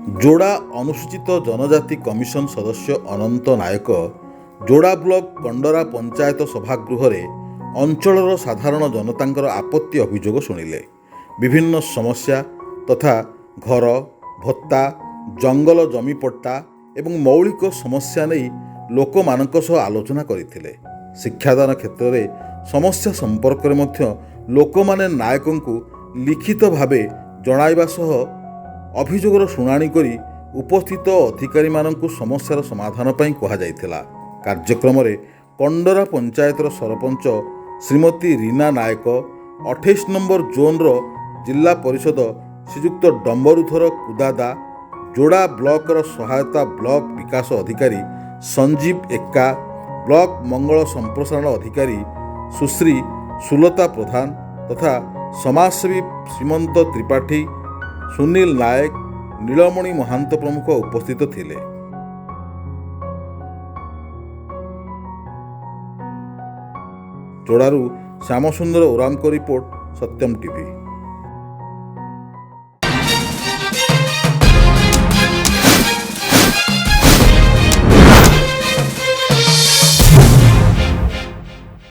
ଯୋଡ଼ା ଅନୁସୂଚିତ ଜନଜାତି କମିଶନ ସଦସ୍ୟ ଅନନ୍ତ ନାୟକ ଯୋଡ଼ା ବ୍ଲକ କଣ୍ଡରା ପଞ୍ଚାୟତ ସଭାଗୃହରେ ଅଞ୍ଚଳର ସାଧାରଣ ଜନତାଙ୍କର ଆପତ୍ତି ଅଭିଯୋଗ ଶୁଣିଲେ। ବିଭିନ୍ନ ସମସ୍ୟା ତଥା ଘର, ଭତ୍ତା, ଜଙ୍ଗଲ ଜମି ପଟ୍ଟା ଏବଂ ମୌଳିକ ସମସ୍ୟା ନେଇ ଲୋକମାନଙ୍କ ସହ ଆଲୋଚନା କରିଥିଲେ। ଶିକ୍ଷାଦାନ କ୍ଷେତ୍ରରେ ସମସ୍ୟା ସମ୍ପର୍କରେ ମଧ୍ୟ ଲୋକମାନେ ନାୟକଙ୍କୁ ଲିଖିତ ଭାବେ ଜଣାଇବା ସହ ଅଭିଯୋଗର ଶୁଣାଣି କରି ଉପସ୍ଥିତ ଅଧିକାରୀମାନଙ୍କୁ ସମସ୍ୟାର ସମାଧାନ ପାଇଁ କୁହାଯାଇଥିଲା। କାର୍ଯ୍ୟକ୍ରମରେ କଣ୍ଡରା ପଞ୍ଚାୟତର ସରପଞ୍ଚ ଶ୍ରୀମତୀ ରୀନା ନାୟକ, 28 ନମ୍ବର ଜୋନ୍ର ଜିଲ୍ଲା ପରିଷଦ ଶ୍ରୀଯୁକ୍ତ ଡମ୍ବରୁଧର କୁଦାଦା, ଯୋଡ଼ା ବ୍ଲକର ସହାୟତା ବ୍ଲକ ବିକାଶ ଅଧିକାରୀ ସଞ୍ଜୀବ ଏକ୍କା, ବ୍ଲକ ମଙ୍ଗଳ ସମ୍ପ୍ରସାରଣ ଅଧିକାରୀ ସୁଶ୍ରୀ ସୁଲତା ପ୍ରଧାନ ତଥା ସମାଜସେବୀ ଶ୍ରୀମନ୍ତ ତ୍ରିପାଠୀ, ସୁନୀଲ ନାୟକ, ନୀଳମଣି ମହାନ୍ତ ପ୍ରମୁଖ ଉପସ୍ଥିତ ଥିଲେ। ଯୋଡ଼ାରୁ ଶ୍ୟାମସୁନ୍ଦର ଓରାମଙ୍କ ରିପୋର୍ଟ, ସତ୍ୟମ ଟିଭି।